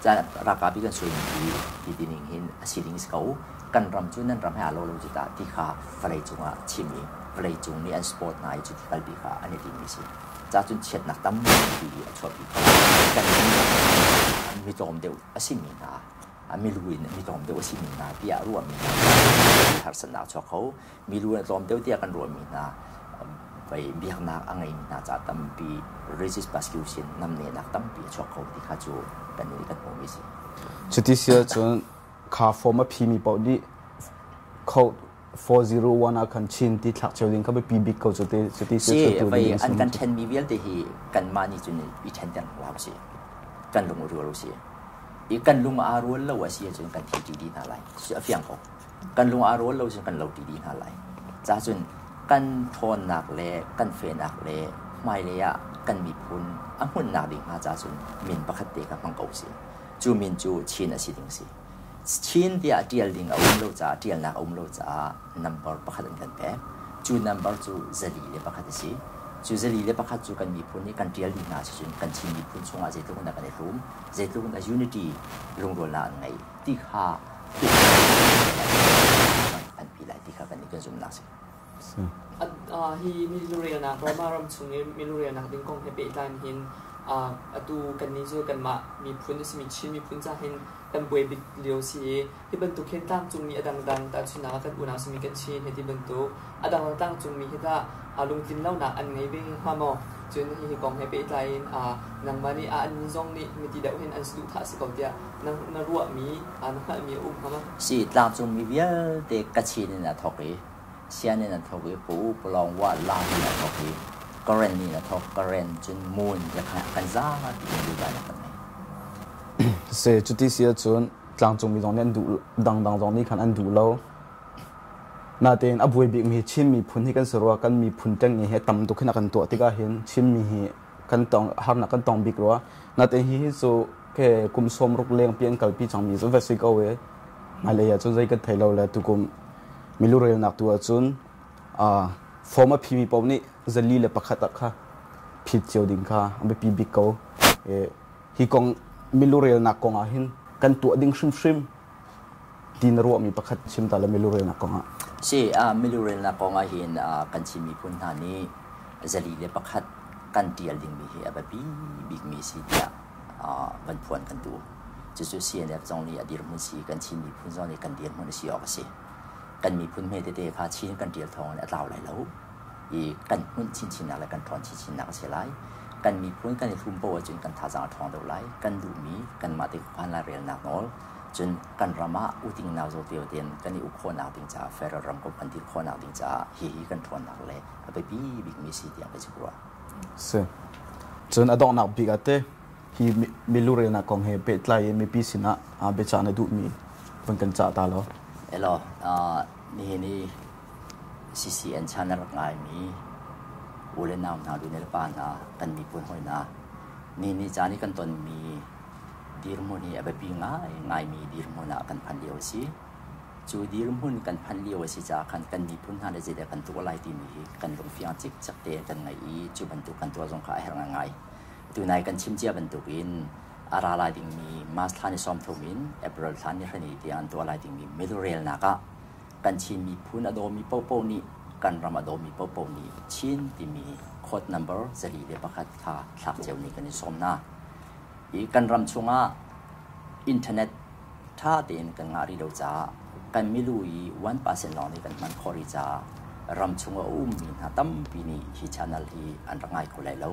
[SPEAKER 4] Caan ralkap i kan suaimi hi hi ti ning hin a si ding si ko. Kan ram cu nan ram he aa lo lo cu ta ti kha vawlei cungah chim i vawlei cung nih an support hna i cu ti kalpi kha an i timmi si. Ca cun chiatnak tampi a chuahpi kho. Kan mi tlawm deuh a simi hna, milu in mi tlawm deuh a simi hna tiah ruahmi hna harsatnak a chuak kho. Milu in a tlawm deuh tiah kan ruahmi hna vei biaknak a ngeimi hna ca tampi religious persecution namnehnak tampi a chuak kho ti kha cu kan nih kan hmuhmi si.
[SPEAKER 5] Cuti si ahcun kha form a phimi paoh nih code 401 ah khan Chin ti thlak cio ding kha biapi bik ko cuti cuti
[SPEAKER 4] si vei an kan ṭhenmi vialte hi kanmah nih cun i ṭhenter hlah usih, kan lung i rual usih. I kan lung aa rual lo a si ahcun kan thi ṭi dih hna lai. A fiang ko. Kan lung aa rual lo cun kan lo ṭi dih hna lai. Ca cun kan ṭhawnnak le kan fehnak le hmailei ah kan miphun a hmunhnak ding hnga ca cun min pakhat te kha hmang ko usih. Cu min cu Chin a si ding si. Chin tiah ṭial ding a um lo caah ṭialnak a um lo caah number pakhat an kan pek. Cu number cu 401 a si. Cu 401 cu kan miphun nih kan ṭial dih hna sicun kan Chin miphun chungah zeitluk in dah kan i hlum, zeitluk in dah unity lungrualnak an ngei ti kha kan pi lai ti kha kan nih kan zumhnak si.
[SPEAKER 1] Hi milurelnak Burma ram chung i milurelnak ding kong he pehtlai hin atu kannih cu kanmah miphun a simi Chin miphun ca hin kan buai bik lio si i hi bantuk hin tlangcungmi a dangdang tahchunhnak ah kan unau simi kan Chin he ti bantuk a dangdang tlangcungmi hi tah lungtlin lonak an ngei ve hnga maw? Cun hihi kong he pehtlai in nangmah nih an zong nih miti deuh hin an saduhthah si ko tiah na ruahmi na hngalhmi a um hnga maw?
[SPEAKER 4] Si, tlangcungmi vialte Kachin in a thawk i Sian in a thawk i Pu Pulawng Wa La in a thawk i Karen in a thawk Karen cun Mun kan zapi in duhdan kan ngei.
[SPEAKER 5] Si, cuti si ahcun tlangcungmi zong nih an duh dangdang zong nih khan an duh lo. Natein a buai bikmi hi Chin miphun hi kan si rua, kan miphun ṭengnge hi a tam tuk hin a kan tuah tikah hin Chinmi hi kan tong harnak kan tong bik rua. Natein hihi cu ke kum 60 leng pi an kalpi cangmi cu va si ko e. Hmailei ah cun zei kan thei lo le tukum milurelnak tu ahcun form a phimi paoh nih 401 ah kha phit cio ding kha a biapi bik ko. Hi kong milurelnak kong ah hin kan tuah ding hrimhrim ti na ruahmi pakhat chim ta le milurelnak kong ah.
[SPEAKER 4] Si, milurelnak kong ah hin kan Chin miphun hna nih 401 kan tial dingmi hi a biapi bikmi si tiah van phuan kan duh. Cucu CNF zong nih a dirhmun si, kan Chin miphun zong nih kan dirhmun a si awk a si. Kan miphun hme tete kha Chin kan ṭial thawng in a tlau lai lo i kan hmunh chinchinnak le kan ṭhawn chinchinnak a si lai. Kan miphun kan i hlum paoh ahcun kan thazaang a ṭhawng deuh lai. Kan duhmi kanmah te khuakhan lairelnak nawl, cun kan ram ah uting nau zo teo tein kan i uk khawhnak ding caah federal ramkomh kan dir khawhnak ding caah hihi kan ṭhawnnak le a biapi bikmi si tiah ka chim rua.
[SPEAKER 5] Si. Cun a donghnak bik ah teh hi milurelnak kong he pehtlai in mipi sinah biacah na duhmi van kan cah ta law.
[SPEAKER 4] Elo, nihin i CCN chan a rak ngaimi u le nau hna, lu le pa hna, kan miphun hawi hna, ni ni caan i kan tonmi dirhmun hi a biapi ngaingaimi dirhmun ah kan phan lio a si. Cu dirhmun kan phanh lio a si caah khan kan miphun hna le zeidah kan tuah lai timi hi kan lungfiang cikcek tein kan ngaih i cu bantuk kan tuah zong kha a herh ngaingai. Tunai kan chim cia bantukin a ra lai dingmi March thla ni 30 in April thla ni hrani tiang an tuah lai dingmi milurelnak ah kan Chin miphun a dawmi paohpaoh nih kan ram a dawmi paohpaoh nih Chin timi code number 401 kha thlak cio nih kan i sawm hna. I kan ram chungah internet ṭha tein kan ngah rih lo caah kan milu i 1% lawng nih kan hman khawh rih caah ramchung a ummi hna tampi nih hi channel hi an rak ngai kho lai lo.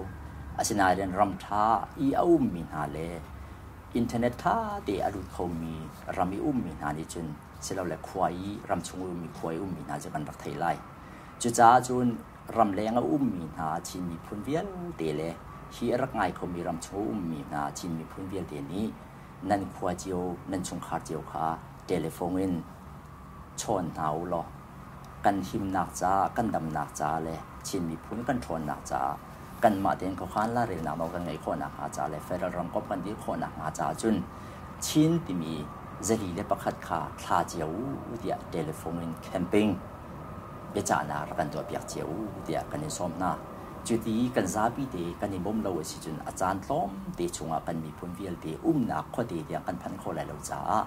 [SPEAKER 4] Asinain ram ṭha i a ummi hna le internet ṭha te a lut khomi ram i ummi hna nih cun silole khua i ramchung i ummi khua i ummi hna cu kan rak theih lai. Cucaah cun ramleng a ummi hna Chin miphun vialte le hi a rak ngai khomi ramchung a ummi hna Chin miphun vialte nih nan khua cio, nan chungkhar cio kha telephone in chawn hna u law kan himnak caah, kan damnak caah le Chin miphun kan ṭhawnnak caah kanmah tein khuakhan lairelnak nawl kan ngeih khawh nakhnga caah le federal ramkomh kan dir khawh nakhnga caah cun Chin timi 401 kha thla cio u tiah telephone in camping biacahnak rak kan tuahpiak cio u tiah kan in sawm hna. Cuti kan zapi te kan i bawm lo a si cun a caan tlawmte chungah kan miphun vialte umnak khuate tiang kan phanh khawh lai lo caah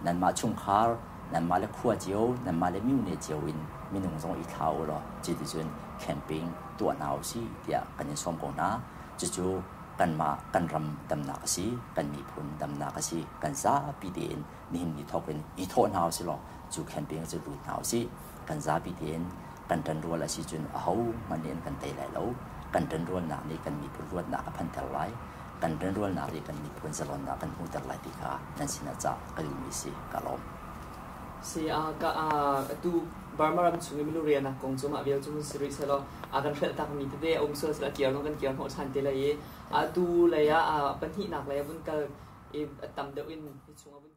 [SPEAKER 4] nanmah chungkhar, nanmah le khua cio, nanmah le myone cio in minung zong i thla u law cuticun camping tuah hna u sih tiah kan in sawm ko hna. Cucu kanmah kan ram damnak a si, kan miphun damnak a si, kan zapi tein nihin ni thawk in i thawh hna u sih law cu camping cu lut hna u sih. Kan zapi tein kan ṭanrual a si cun ahohmanh nih an kan tei lai lo. Kan ṭanrualnak nih kan miphun ruatnak a phanter lai. Kan ṭanrualnak nih kan miphun zalonnak kan hmuhter lai ti kha nan sinah cah ka duhmi si. Ka lawm.
[SPEAKER 1] Si a ka atu Burma ram chung i milu rianak kong cu mah vial cu hun si rih sehlaw a kan hrelh takmi tete a um sual sila kiar zong kan kiar hnawh ṭhan te lai i atu lei ah pahnihnak lei ah vun kal i a tam deuh in hi chung ah vun